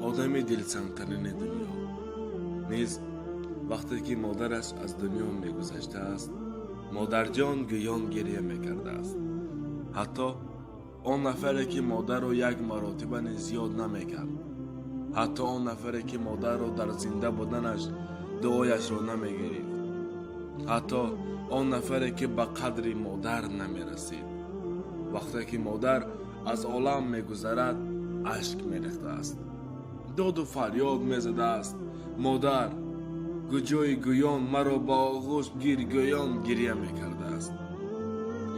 Одами дилсангтарини дунё низ вақте ки модараш аз дунё мегузаштааст, модарҷон гӯён гиря мекардааст. Ҳатто он нафаре ки модарро як маротиба низ ёд намекард, ҳатто он нафаре ки модарро дар зинда буданаш дуояшро намегирифт, ҳатто он нафаре ки ба қадри модар намерасид, вақте ки модар аз олам мегузарад, ашк мерехтааст, доду фарёд мезадааст. Модар куҷои гӯён маро ба оғӯш гир гӯён гиря мекардааст.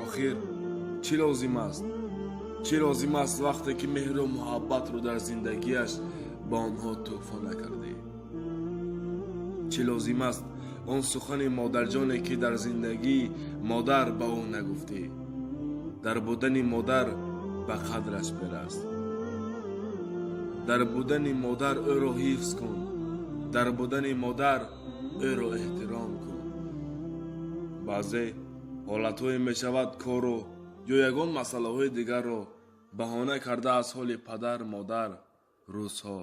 Охир чӣ лозим аст, чӣ лозим аст, вақте ки меҳру муҳаббатро дар зиндагиаш ба онҳо тӯҳфа накардӣ? Чӣ лозим аст он сухани модарҷоне, ки дар зиндагии модар ба ӯ нагуфтӣ? Дар будани модар ба қадраш бирас, дар будани модар ӯро ҳифз кун, дар будани модар ӯро эҳтиром кун. Баъзе ҳолатҳое мешавад, кору ё ягон масъалаҳои дигарро баҳона карда аз ҳоли падар модар рӯзҳо,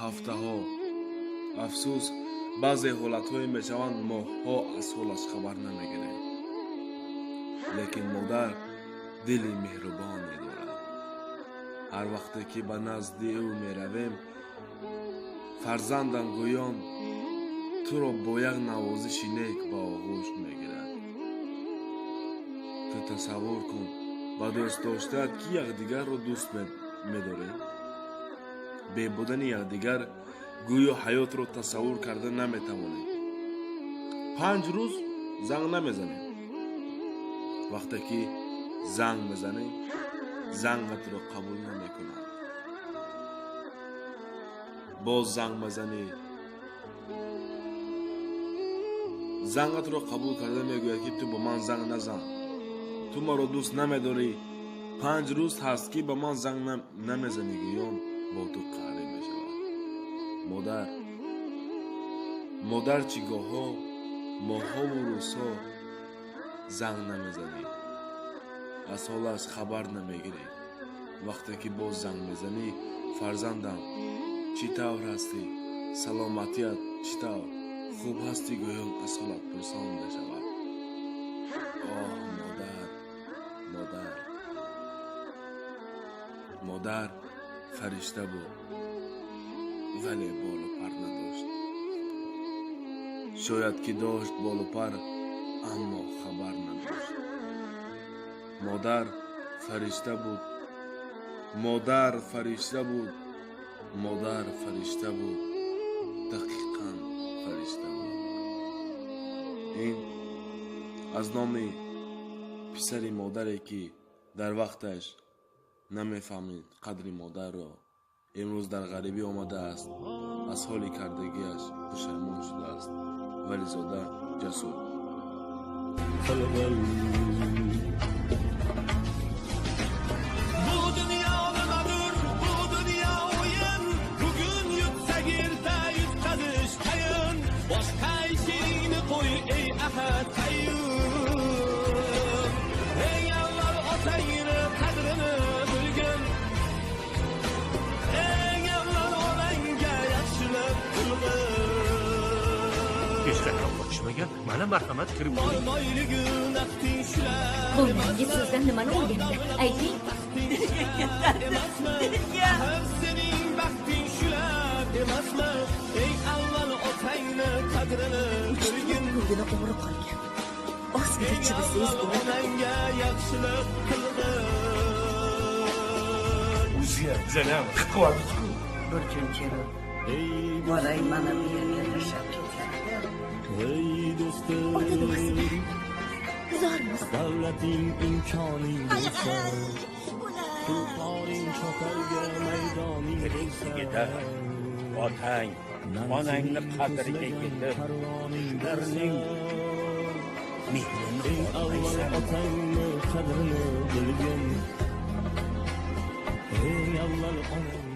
ҳафтаҳо, афсӯс, баъзе ҳолатҳое мешаванд, моҳҳо аз ҳолаш хабар намегирем. Лекин модар дили меҳрубоне дорад. Ҳар вақте ки ба назди ӯ меравем, фарзандам гӯён туро бо як навозиши нек ба оғӯш мегирад. Ту тасаввур кун, ба дӯстдоштаат ки якдигарро дӯст медорем, бебудани якдигар гӯё ҳаётро тасаввур карда наметавонем. 5 рӯз занг намезанем, вақте ки занг мезанем, зангатро қабул намекунанд. Боз занг мезанӣ, зангатро қабул карда мегӯяд, ки ту ба ман занг назан, ту маро дӯст намедорӣ, 5 рӯз ҳаст, ки ба ман занг намезанӣ гӯён бо ту қаҳрӣ мешавад. Модар, модар, чӣ гоҳҳо моҳҳову рӯзҳо занг намезанӣ, аз ҳолаш хабар намегирӣ. Вақте ки боз занг мезанӣ, фарзандам, чӣ тавр ҳастӣ, саломатият чӣ тавр, хуб ҳастӣ гӯён аз ҳолат пурсон мешавад. Оҳ, модар, модар, модар фаришта буд, вале болу пар надошт. Шояд ки дошт болу пар, аммо хабар надошт. Модар фаришта буд, модар фаришта буд, модар фаришта буд, дақиқан фаришта буд. Ин аз номи писари модаре, ки дар вақташ намефаҳмид қадри модарро, имрӯз дар ғарибӣ омадааст, аз ҳоли кардагиаш пушаймон шудааст. Вализода Ҷасур. Bu dunyo nimadir, bu dunyo o'yin. Bugun yutsak, erta yutqazish tayin. Boshqa ishingni qo'y, ey Ahad Qayyum. Eng avval otangni qadrini bilgin. Eng avval onangga yaxshilik qilgin. Hech qanaqa qochishmagan. Mana, marhamat, kirib ko'ring. Moy-moyligi naqding shular. Bo'lmangiz sizdan nimani o'rgandi, ayting? Emasmi? Axir sening baxting shular emasmi? Eng avval otangni qadrini bilgin. Kungina umri qolgan, ozgina chidasangiz Avval bo'ladi. onangga yaxshilik qilgin. O'zi ham, bizani ham qiqib. Bir kun kelib Ey bolang mana bu yerga tashlab ketadi. Ey do'stim, Ota duosini zormiz. Davlating, imkoning bo'lsa, tulporing choparga maydoning bo'lsa, Yigitlar, otang onangni qadriga yetib, shularning mehrini Eng avval olmaysan. otangni qadrini bilgin. Eng avval onangni